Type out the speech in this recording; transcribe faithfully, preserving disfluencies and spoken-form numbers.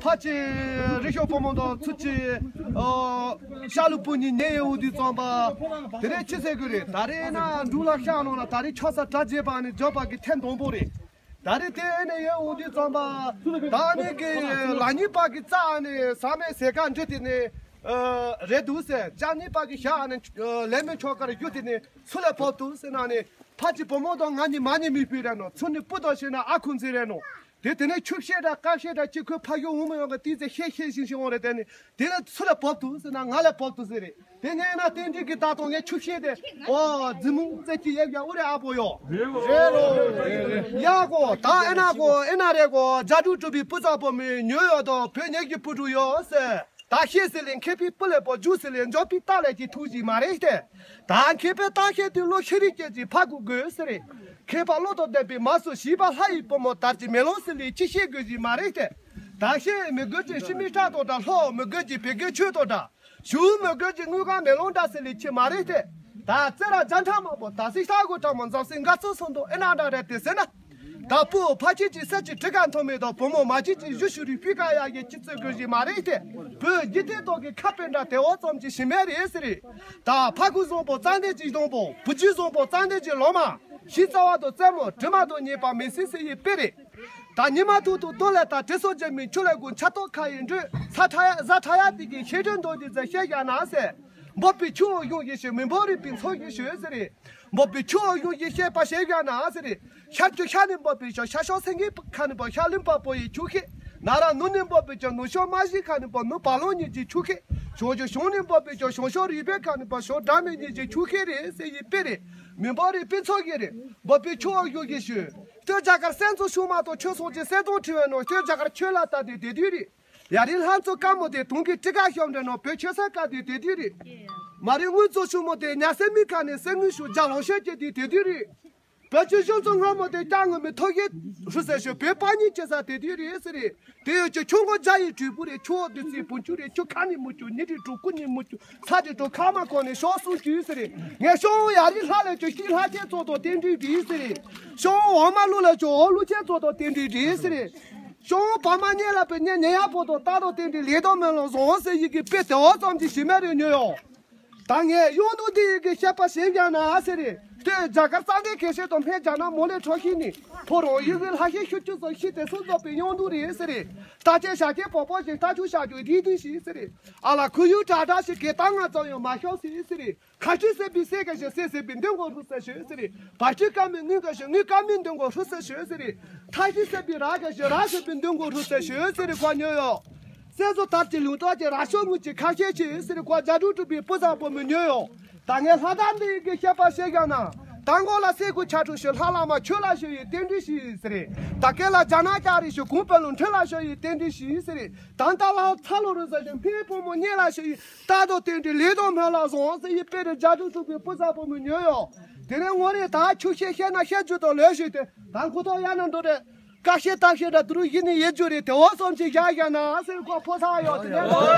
ཕ་ཆེ་རི་ཤོ་བུ་མོ་དང་ཚུ་ཆེ་ཤ་ལུ་པུ་ཉི་ཉེ་ཡེ་འུ་དུས་ཙམ་པ། དེ་རེད་ཆི་ཟེར་གི་རེད། ད་རེད་ན་འབྲུག་ལ་ཤག་ནང་ལ་ད་རེད་ཆོ་ས་གྲ་རྗེས་པ་ནི་འཇོག་པ་གི་ཐེངས་དང་པོ་རེད། ད་རེད་དེ་ནས་ཡེ་འུ་དུས་ཙམ་པ། ད་ནི་གི་ལ་ཉི་པ་གི་རྩ་ནས་ས་མེད་ཟེ་ཀ་འདྲི་དེ་ནས་རེད་འདུག་ཟེར། ཅ་ཉི་པ་གི་ཞག་ནས་ལས་མེད་ཆོ་གར་རྒྱུ་དེ་ནས་ཚུ་ལས་བབ་འདུག་ཟེར་ན་ནི་ཕ་ཆེ་བུ་མོ་དང་ང་ཉི་མ་ཉི་མི་ཕི་རེད་ནོ། ཚུ་ནི་སྤུ་དང་ཤེས་ན་ཨ་ཁུ་མཛེས་རེད་ནོ། དེ་དེ་ནས་ཆུ་ཤེད་དང་དཀར་ཤེད་དང་གཅིག་ཁོས་ཕ་ཡུལ་འོང་མ་ཡོང་གི་ཏི་ཙེ་ཤེད་ཤེད་བཞིན་ཞིག་འོང་རེད། དེ་ནི་དེ་ནས་ཚུ་ལ་བབ་འདུག་ཟེར་ན་ང་ལ་བབ་འདུག་ཟེར་རེད། དེ་ནས་ན་རྟེན་འབྲེལ་གྱི་ད་དུང་ངས་ཆུ་ཤེད་དེ་ཨོ་རྫི་མུ་རྩེ་གྱི་ཡབ་ཡ་ཨུ་རེ་ཨ་པོ་ཡོ། ཡ་གོ་ད་ཨེ་ན་གོ་ཨེ་ན་རེ་གོ་རྒྱ་ཕྲུག་གྲུབ་པའི་སྤུ་ཚ་བུ་མོ་ཉོ་ཡོ་དང་བོད་ཉེ་གི་སྤུ་གྲུ་ཡོ་ཟེར། ད་ཤེས་ཟེར་ལེ་མཁས་པའི་སྤུ་ལེ་པོ་རྒྱུ་ཟེར་ལེ་འཇོག་པའི་རྟ་ལས་ཀྱི་ཐུག་ཞིག་མ་རེད་དེ། ད་མཁས་པའི་རྟ་ཤེས་དུས་ལོ་ཤེས་རིག་སྐྱེས་ཀྱི་ཕ་གུ་དགོས་ཟེར་རེད། མཁས་པ་བློ་དང་ལྡན་པའི་མ་སུ་ཞིག་པ་ལྷ་ཡི་བུ་མོ་དར་གྱི་མེ་ལོང་ཟེར་ལེ་ཅི་ཤེས་དགོས་ཞིག་མ་རེད་དེ། ད་ཤེས་མི་དགོས་ཀྱི་ཤི་མི་སྐྲ་དང་འདྲ། ལྷོ་མི་དགོས་ཀྱི་བེ་དགོས་ཆོས་དང་འདྲ། ཞུ་མི་དགོས་ཀྱི་དངུལ་ཁང་མེ་ལོང་འདྲ་ཟེར་ལེ་ཆེ་མ་རེད་དེ། ད་རྩེ་ར་རྒྱ་ཕྲ་མ་པོ་ད་སི་ཤ་གོ་ཕྲ་མོ་འཛམ་སྲིད་འགའ་ཚོ་སོང་དོ་ཨེ་ན་འདྲ་རེད་དེ་ཟེར་ན། ད་བུ་ཕ་ཆེ་ཅི་ས་ཅི་དྲི་ག་མཐོ་མེད་དོ་བུ་མོ་མ་ཅི་ཅི་ཞུ་ཞུ་རི་ཕི་ཀ་ཡ་གི་ཅི་ཚོད་དགོས་ཞིག་མ་རེད་དེ། བུ་འཇི་ཐེ་ཏོ་གི་ཁ་པེ་འདྲ་དེ་འོ་ཙམ་ཅི་ཞིག་མེད་རེད་ཟེར་རེད། ད་ཕ་གུ་བཟང་པོ་རྩ་འདེད་ཅི་གཏོང་པོ་བུ་རྒྱུད་བཟང་པོ་རྩ་འདེད་ཅི་ལོ་མ། ཤི་རྩ་བ་དང་རྩེ་མོ་དྲི་མ་དང་ཉེས་པ་མེད་སི་སི་ཡི་དཔེ་རེད། ད་ཉི་མ་ཐུག་ཐུག་ཏོ་ལེ་ད་དྲི་སོ་ཇེ་མི་ཆུ་ལེ་གུ་ཆ་ཏོ་ཁ་ཡི་འགྲོས་ས་ཁྲ་ཡ་ཟ་ཁྲ་ཡ་དེ་གི་ཤེས་འདྲེན་འདོད་དེ་ཟ་ཤེས་ཡ་ན་ཟེར། འབོ་པི་ཆུ་འོ་ཡུང་ཡི་ཤེས་མི་འབོ་རི་པི་ཚོ་ཡི་ཤེས་ཟེར་རེད། འབོ་པི་ཆུ་འོ་ཡུང་ཡི་ཤེས་པ་ཤེས་ཡ་ན་ཟེར་རེད། ཤར་ཆུ་ཤ་ནི་འབོ་པི་ཤོ་ཤ་ཤོ་སེང་གི་ཁ་ནི་འབོ་ཤ་ལིམ་པ་པོ་ཡི་ཆུ་ཤེས། ན་ར་ནུ་ནི་འབོ་པི་ཆོ་ནུ་ཤོ་མ་ཤི་ཁ་ནི་འབོ་ནུ་པ་ལོ་ཉི་ཅི་ཆུ་ཤེས། ཤོ་ཆུ་ཤོང་ནི་འབོ་པི་ཆོ་ཤོང་ཤོ་རི་པེ་ཁ་ནི་འབོ་ཤོ་འདྲ་མི་ཉི་ཅི་ཆུ་ཤེས་རེད་ཟེར་ཡི་དཔེ་རེད། མི་འབོ་རི་པི་ཚོ་ཡི་རེད། འབོ་པི་ཆུ་འོ་ཡུང་ཡི་ཤེས། སྟོད་རྒྱ་གར་སེམས་ཚོ་ཤུགས་མ་གཏོགས་ཆོས་སོང་ཅི་སེམས་ཚོ་ཁྲི་བའི་ནོ། སྟོད་རྒྱ་གར་ཆོས་ལ་ལྟ་དེ་དེ་དུས་རེད། ཡ་རི་ལྷ་མཚོ་དཀར་མོ་དེ་དུང་གི་ཏི་ཀ་ཤོམ་རེ་ནོ། བོད་ཆོས་ས་ཀ་དེ་དེ་དུས་རེད། མ་རི་དངུལ་ཚོ་ཤུ་མོ་དེ་ཉ་སེ་མི་ཁ་ནས་སེ་དངུལ་ཤུ་རྒྱ་ལོང་ཤོད་ཀྱི་དེ་དེ་དུས་རེད། བོད་ཆོས་ཤོམ་ཚོ་སྔ་མོ་དེ་ཀྱང་ངོ་མི་ཐོ་ཤེ་ཧྲུ་སེ་ཤོད་བོད་པ་ཉིད་ཆེ་ས་དེ་དུས་རེད་ཟེར་རེད། དེ་ཡོད་ཀྱི་ཆུ་མགོ་རྒྱ་ཡི་དྲུད་པོ་རེད། ཆུ་འོ་དུ་སི་བུ་ཆུ་རེད། ཆུ་ཁ་ནི་མུ་ཆུ་ཉི་དྲི་དྲུ་ཀུ་ནི་མུ་ཆུ། ས་དེ་ཏོ་ཁ་མ་གོ་ནས་ཤོག་སུ་ཅུས་ཟེར་རེད། ངས་ཤོག་ཡ་རི་ལྷ་ལས་ཅོ་ཤི་ལྷ་ཆེན་ཚོ་དོ་རྟེན་འབྲེལ་བྲིས་ཟེར་རེད། ཤོག་འོ་མ་ལུ་ལས་ཅོ་འོ་ལུ་ཆེན་ཚོ་དོ་རྟེན་འབྲེལ་བྲིས་ཟེར་རེད། ཤོག་བ་མ་ཉེ་ལ་པའི་ཉེ་ཉེ་ཡ་པོ་དོ་ལྟ་དོ་རྟེན་འབྲེལ་ལས་དོ་མེ་ལོང་བཟང་ཟེར་ཡི་གི་དཔེ་དེ་འོ་ཙམ་གྱི་ཞི་མེ་རེ་ཉོ་ཡོ། ད་ངས་གཡུང་དུ་འདི་ཡི་གི་བཤད་པ་ཞིག་ཡང་ན་ཟེར་རེད། དེ་རྒྱ་གར་གཙང་སྡེ་ཁེ་ཤེ་དོ་སྨད་རྒྱ་ནག་མོ་ལས་འཕྲོ་ཤི་ནི་ཕོ་རོང་ཡི་གི་ལྷ་ཤེ་ཤུ་ཅུ་ཙམ་ཤི་དེ་སུ་ཙོ་པའི་གཡུང་དུ་རེད་ཟེར་རེད། ད་ཆེ་ཤ་ཁྱེ་པོ་པོ་ཞིག་ད་ཆུ་ཤ་ཆུ་རི་དུ་ཤི་ཟེར་རེད། ཨ་ལ་ཁུ་ཡུ་དྲ་དྲ་ཞིག་གེ་ད་ང་ཙམ་ཡང་མ་ཤོག་སི་ཟེར་རེད། ཁ་ཆུ་སེ་པི་སེ་ག་ཞིག་སེ་སེ་པི་འདོན་གོ་རུ་སེ་ཤོད་ཟེར་རེད། བ་ཆུ་ཀ་མི་དངུལ་ག་ཞིག་དངུལ་ཀ་མི་འདོན་གོ་རུ་སེ་ཤོད་ཟེར་རེད། ཐ་ཆུ་སེ་པི་ར་ག་ཞིག་ར་སེ་པི་འདོན་གོ་རུ་སེ་ཤོད་ཟེར་རེད། ཁོ་ཉོ་ཡོ། སེ་ཟོ་དར་གྱི་ལུང་ཏོག་གི་ར་ཤོ་དངུལ་གྱི་ཁ་ཤས་ཆེ་ཟེར་རེད། ཁོ་རྒྱ་ཕྲུག་ཕྲུག་པའི་སྤུ་ཟ་པོ་མི་ཉོ་ཡོ། ད་ངས་ལྷ་དར་འདི་ཡི་གི་བཤད་པ་བཤད་ཀྱང་ན། ད་མགོ་ལ་སེ་གུ་ཆ་ཕྲུག་ཞིག་ལྷ་བླ་མ་ཆོས་ལ་ཞོ་ཡི་རྟེན་འབྲེལ་ཞིག་ཟེར་རེད། ད་སྐད་ལ་རྒྱ་ནག་རྒྱ་རི་ཞིག་གུང་པ་ལུང་ཁྲི་ལ་ཞོ་ཡི་རྟེན་འབྲེལ་ཞིག་ཟེར་རེད། ད་ད་ལ་ཚ་ལོ་རུ་ཟ་ཞིག་ཕི་བུ་མོ་ཉེ་ལ་ཞོ་ཡི་ད་དོ་རྟེན་འབྲེལ་ལས་དོ་མེ་ལ་བཟང་ཟེར་ཡི་དཔེ་རེད། རྒྱ་ཕྲུག་ཕྲུག་པའི་སྤུ་ཟ་པོ་མི་ཉོ་ཡོ། དེ་ནས་ངོ་རེ་ད་ཆུ་ཤེས་ཤེས་ན་ཤེས་རྒྱུ་དོ་ལོས་ཞིག་དེ་ད་ཁུ་ཐོག་ཡ་ན་འགྲོ་རེད། ཀ་ཤེ་ཏག་ཤེ་འདྲ་དུ་རུ་ཡིན་ནི་ཡེ་རྒྱུ་རེད། དེ་འོ་ཙམ་ཞིག་བཞག་བཞག་ན་ཟེར་ཁོ་ཕོ་ས་ཡོད་དེ་ནས།